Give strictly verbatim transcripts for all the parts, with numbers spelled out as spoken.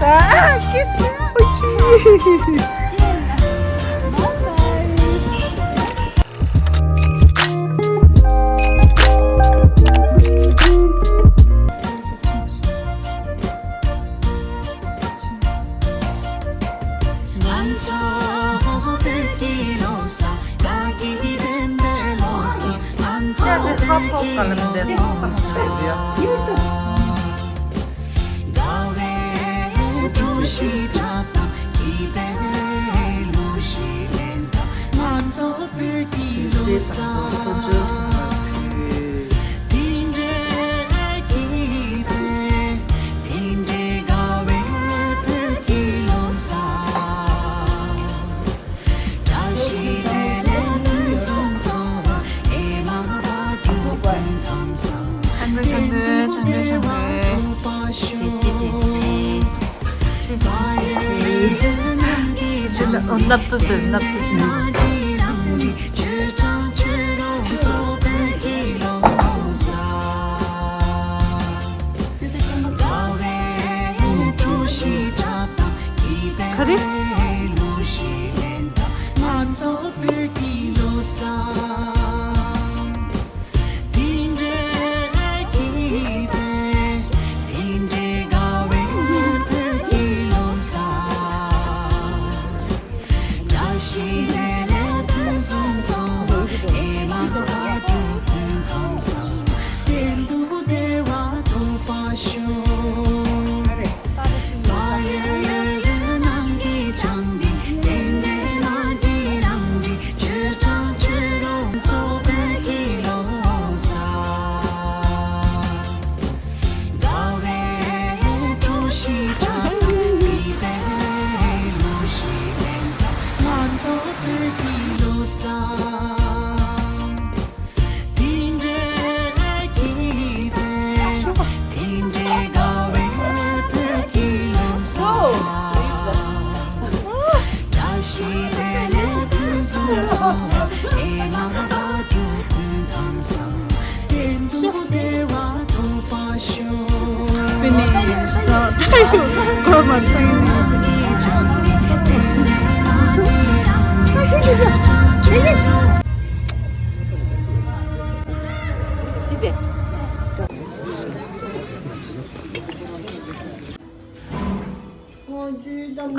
Kiss me. ཆང་གོས་ཆང་གོས་ཆང་གོས་ཆང་གོས། ཏྲེ་སི་ཏྲེ་སི། ཏྲེ་སི་ཏྲེ་སི། ཨོ། སྣབས་ཏུ་ཏུ་སྣབས་ཏུ་ཏུ། ག་རེ།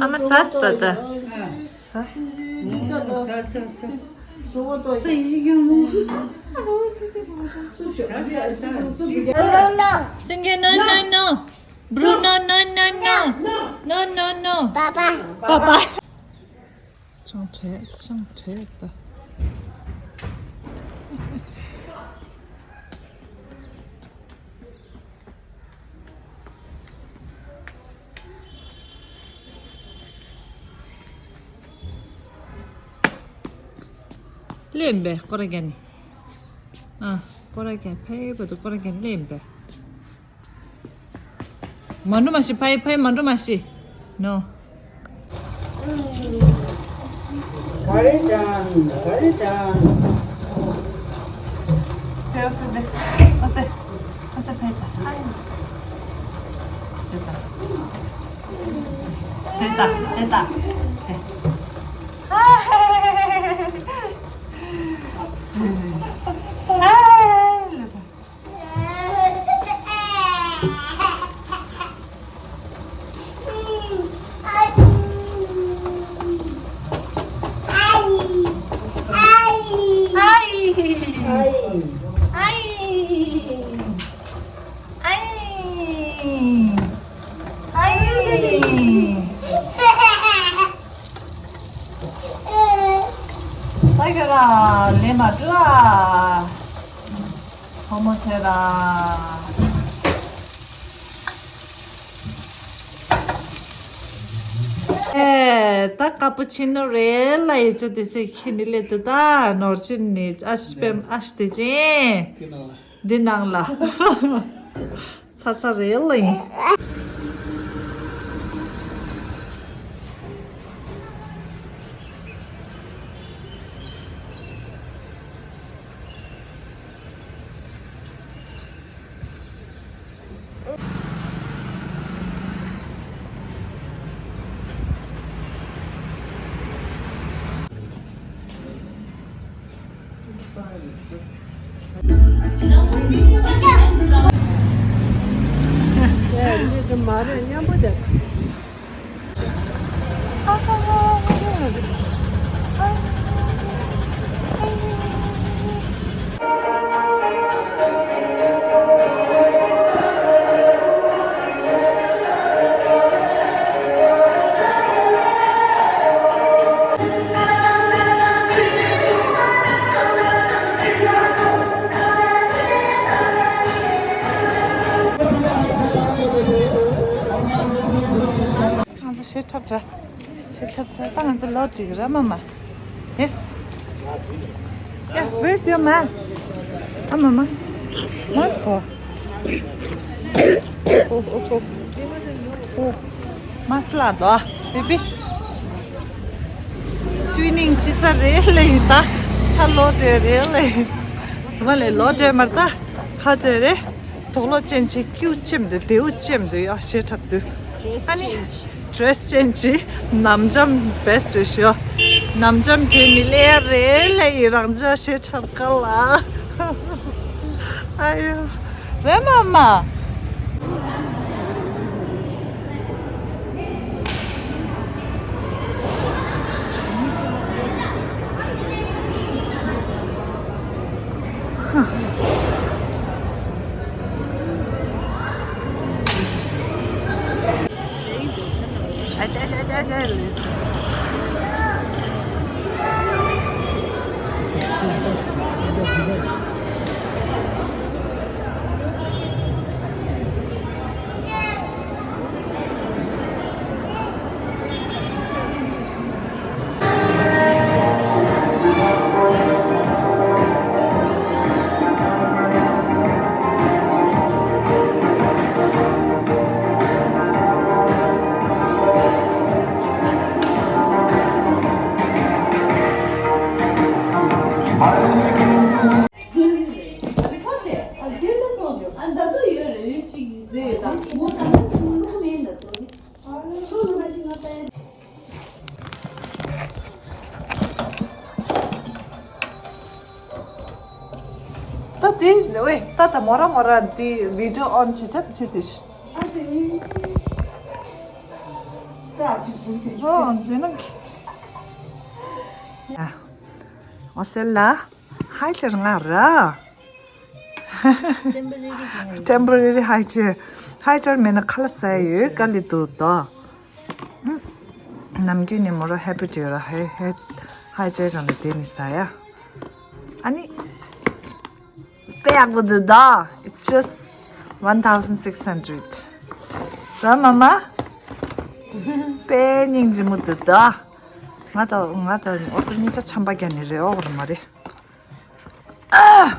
ཨ་མ་ཟས་ད་ད། ཟས། ཟས་ཟས་ཟས། Singing, no, no, no, no. Bruno, no, no, no. No, no, no. Bye bye. Bye bye. ཅང་བྲེད་ཅང་བྲེད་ད། ལེན་པས་ཀོ་ར་གན་ནི། ཨ། ཀོ་ར་གན་ཕའི་བ་དུ་ཀོ་ར་གན་ལེན་པས། མ་འགྲོ་མ་ཤི་ཕའི་ཕའི་མ་འགྲོ་མ་ཤི། ནོ། ག་རེ་དང་ག་རེ་དང་། ཕེ་ཨོ་སེ་ཨོ་སེ་ཨོ་སེ་ཕེ་ད། ཕེ་ད་ཕེ་ད་ཕེ། ཨ་ཁྱོད་རང་ལེན་མ་འགྲོ་ཨ། ཁོ་མོ་ཚོས་ར། ཨེ། ད་ཀ་པུ་ཆི་ནོ་རེད་ལ་ཡེ་ཅོ་དེ་སེ་ཁྱེད་ནི་ལེ་དུ་ད་ནོར་ཅི་ནི་ཨ་ཤི་པེམ་ཨ་ཤི་དེ་ཅན། འདི་ནང་ལ། ཚ་ཚ་རེད་ལ་ཡིན། མ་རེད། མཉམ་པོ་བྱས། ང་ཚོ་ཞེ་འཁྲབ་འདྲ། ཞེ་འཁྲབ་ཚར། ད་ང་ཚོ་ལོག་འགྲོ་གི་རེད། ཨ་མ་མ། Yes. Yeah, where's your mask? ཨ་མ་མ། Mask གོ། ཨོ་ཨོ་ཨོ། ཨོ། མ་སླ་དོ། བེ་བི། ཊུ་ནིང་བྱེད་ས་རེད་ལེ་ཡིན་ད། ད་ལོག་འགྲོ་རེད་ལེ། ཟི་མ་ལེ་ལོག་འགྲོ་མར་ད། ཁ་འདྲ་རེད། དོག་ལོ་ཅན་ཆེ་ཀྱུ་ཅེམ་དུ་དེའུ་ཅེམ་དུ་ཡོ་ཞེ་འཁྲབ་དུ། ཨ་ནི། ཌི་རེ་སི་ཅེན་ཇི། ནམ་འཇམ་བེ་སི་ཊི་རེད་ཤོ། ནམ་འཇམ་གྱོན་ནི་ལེ་རེད་ལེ་ཡི་རང་འཇགས་ཞེ་འཁྲབ་ག་ལ། ཨ་ཡོ། རེད་མ་མ། ད་དེ་ཝེ་ད་ད་མོ་ར་མོ་ར་དེ་བི་ཌི་ཡོ་ཨོན་བྱེད་ཐབས་བྱེད་དེ་ཤི། ཨོ་འཛིན་ན་ཨ་ཨོ་སེ་ལ། ཧའི་ཅར་ང་ར། ཊེམ་པོ་རེ་རི་ཧའི་ཅར། ཧའི་ཅར་མེད་ན་ཁ་ལག་ཟ་ཡ་ཡོད་ག་ལེ་འདུག་དོ། ནམ་རྒྱུན་ནས་མོ་ར་ཧེ་བི་ཊི་ཡོད་ར་ཧའི་ཧའི་ཧའི་ཅར་སྒང་ལ་བསྡད་ནས་ཟ་ཡ། ཨ་ནི། དཔེ་ཡག་པོ་འདུག་དོ། It's just one thousand six hundred. ར་མ་མ། དཔེ་སྙིང་རྗེ་མོ་འདུག་དོ། ང་དང་ང་དང་ཨོ་སི་གཉིས་ཆ་ཆམ་པ་རྒྱག་ནི་རེད། ཨོ་ར་མ་རེད། ཨ།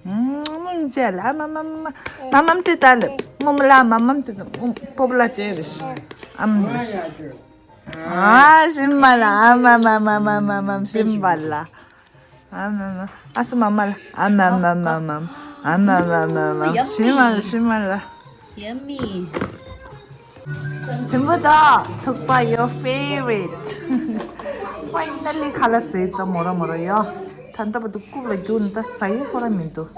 ཨུམ། ཅེ་ལ་མ་མ་མ། མ་མ་ཏི་ཏ་ལེ། མོ་མ་ལ་མ་མ་ཏི་ཏ། པོ་པ་ལ་ཅེ་རེ་ཤི། ཨམ། ཨ་ཤིམ་པ་ལ། ཨ་མ་མ་མ་མ་མ་མ་ཤིམ་པ་ལ། ཨ་མ་མ། ཨ་སི་མ་མ་ལ། ཨ་མ་མ་མ་མ། ཨ་མ་མ་མ་མ། ཤིམ་པ་ལ་ཤིམ་པ་ལ། Yummy. ཞིམ་པོ་དང་ཐུག་པ། Your favorite. Finally ཁ་ལག་ཟས་ད་མོ་ར་མོ་ར་ཡ། ད་ལྟ་བར་དུ་རྐུབ་ལ་རྒྱུག་ནས་ད་ཟ་ཡི་ཁོ་ར་མི་འདུག་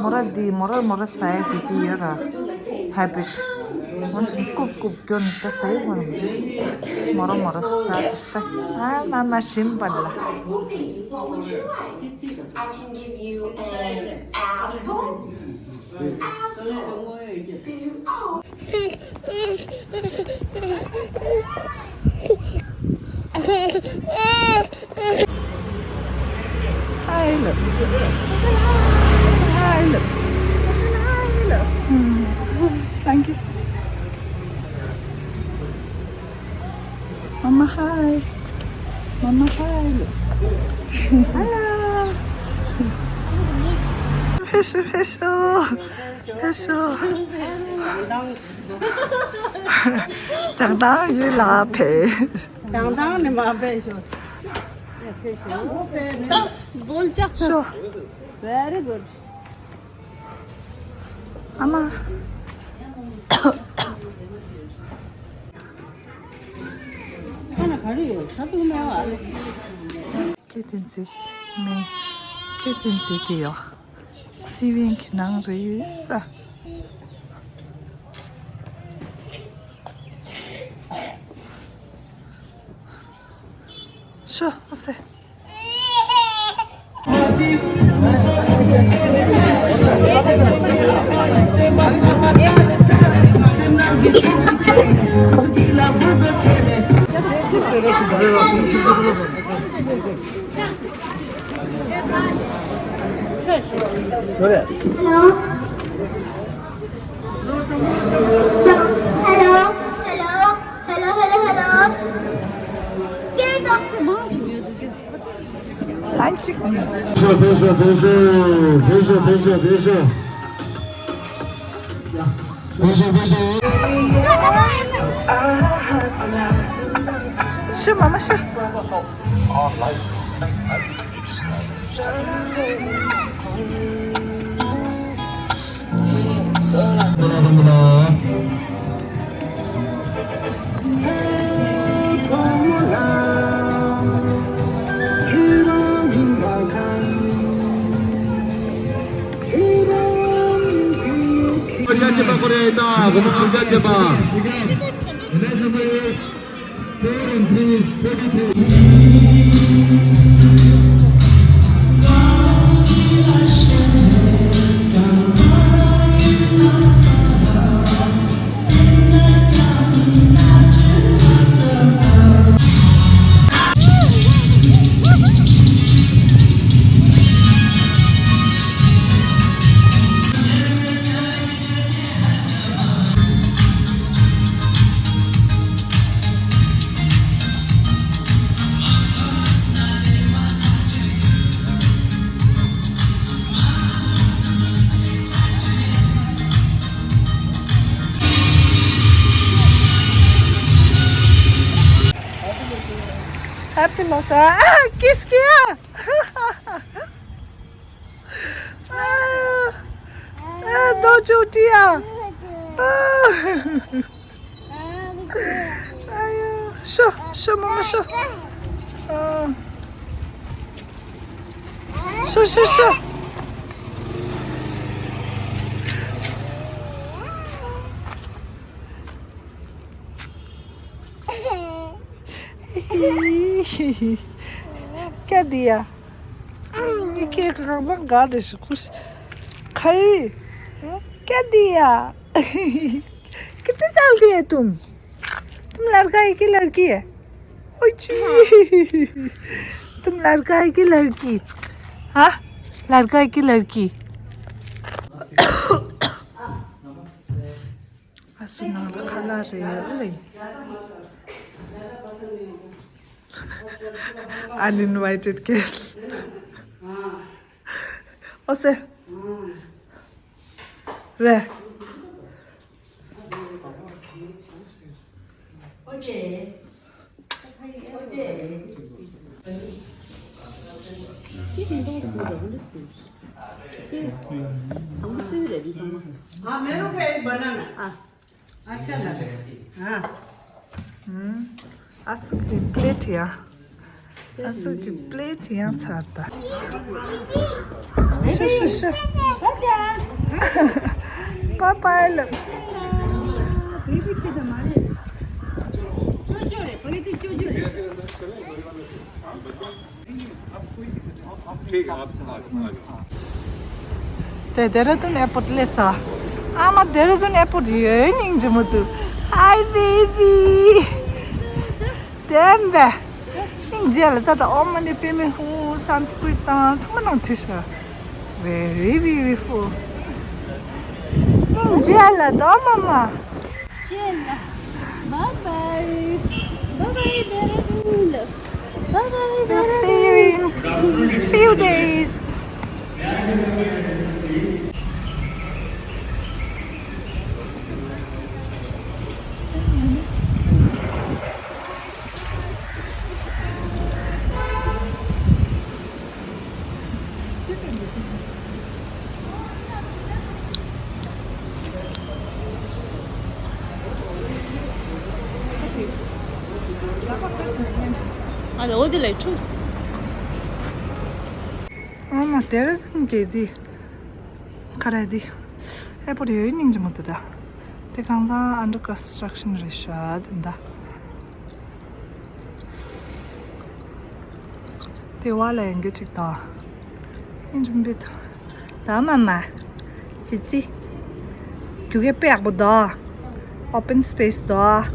མོ་ར་འདི་མོ་ར་མོ་ར་ཟ་ཡ་གི་འདི་ཡོད་ར། Habit. འོན་ཀྱང་རྐུབ་རྐུབ་རྒྱུག་ནས་ད་ཟ་ཡི་ཁོ་ར་མི་འདུག་མོ་ར་མོ་ར་ཟ་དེ་ཤི་ད། ཨ་མ་མ་ཞིམ་པ་ལ། I can give you an apple. Hi, look. Hi, look. Hi, look. Thank you. Mama, hi. Mama, hi. Hello. ཕེབས་ཤོག་ཕེབས་ཤོག་ཕེབས་ཤོག་བྱང་ཐང་ཡུལ་ལ་ཕེབས། བྱང་ཐང་ནས་མར་ཕེབས་ཤོག་ཕེབས་ཤོག་བོལ་ཅག་ཤོག Very good. ཨ་མ། ཁ་ན་ག་རེ་ཡོད། ཁ་ཐུག་མེད་བ། སྐད་བསྟན་ཚིག་མེ་ཁེ་ཏིན་ཟེར་གྱི་ཡོད། སི་ཝིང་གི་ནང་རེད་ས། ཤོ་ཨོ་སེ། Hello. Hello. Hello. Hello. Hello. Hello. ལན་གཅིག་ནི། ཕེབས་ཤོག་ཕེབས་ཤོག་ཕེབས་ཤོག་ཕེབས་ཤོག་ཕེབས་ཤོག་ཕེབས་ཤོག་ཕེབས་ཤོག་ཤི་མ་མ་ཤི། Happy Losar. Ah, qu'est-ce qu'il y a? Ah, ah, doo choti a. Ah. Ayo, sho, sho, mama, sho. Ah. Sho, sho, sho. क्या दिया? ये क्या, कहाँ से गा दे, कुछ खाई? क्या दिया? कितने साल की है तुम? तुम लड़का है कि लड़की है? ओए छी। तुम लड़का है कि लड़की? हाँ? लड़का है कि लड़की? ཨ་སུ་ནང་ལ་ཁ་ལག་རེད་ལེ། Uninvited guest. ཨོ་སེ། རེད། हाँ, मेरे को एक बनाना। हाँ। अच्छा लगा। हाँ। ཨ་སུ་གི་པླེཊ་ཡ། ཨ་སུ་གི་པླེཊ་ཡང་ཚར་ད། ཤི་ཤི་ཤི། Bye bye ལབ། དེ་ལྡེ་ར་ལྡུན་ཨེར་པོརཊ་སླེབས་ས། ཨ་མ་ལྡེ་ར་ལྡུན་ཨེར་པོརཊ་ཡོད་སྙིང་རྗེ་མོ་འདུག Hi baby. དེ་འབད། སྙིང་རྗེ་ལ་ད་ད་ཨོ་མ་ནི་པེ་མེ་ཧུ་སན་སྐྲིཏ་དང་ཚང་མ་ནང་བྲིས་ཤག Very beautiful. སྙིང་རྗེ་ལ་ད་ཨོ་མ་མ། རྗེ་ལ། Bye bye. Bye bye ལྡེ་ར་ལྡུན། Bye bye ལྡེ་ར་ལྡུན། We'll see you in few days. ཨ་ལ་འོ་དེ་ལས་ཁྲུས། ཨ་མ་དེ་ར་ཙམ་གྱིས་འདི། ཁ་ར་འདི། ཨེ་པོ་རི་ཡོད་སྙིང་རྗེ་མོ་འདུག་ད། དེ་གང་ཚང་under construction རེད་ཤག་དེ་འདྲ། དེ་བ་ལ་ཡང་གི་ཅིག་དང་། ཨིན་ཇུམ་པི་ཐུ། ད་མ་མ། ཙི་ཙི། རྒྱུ་གེ་དཔེ་ཡག་པོ་འདུག open space འདུག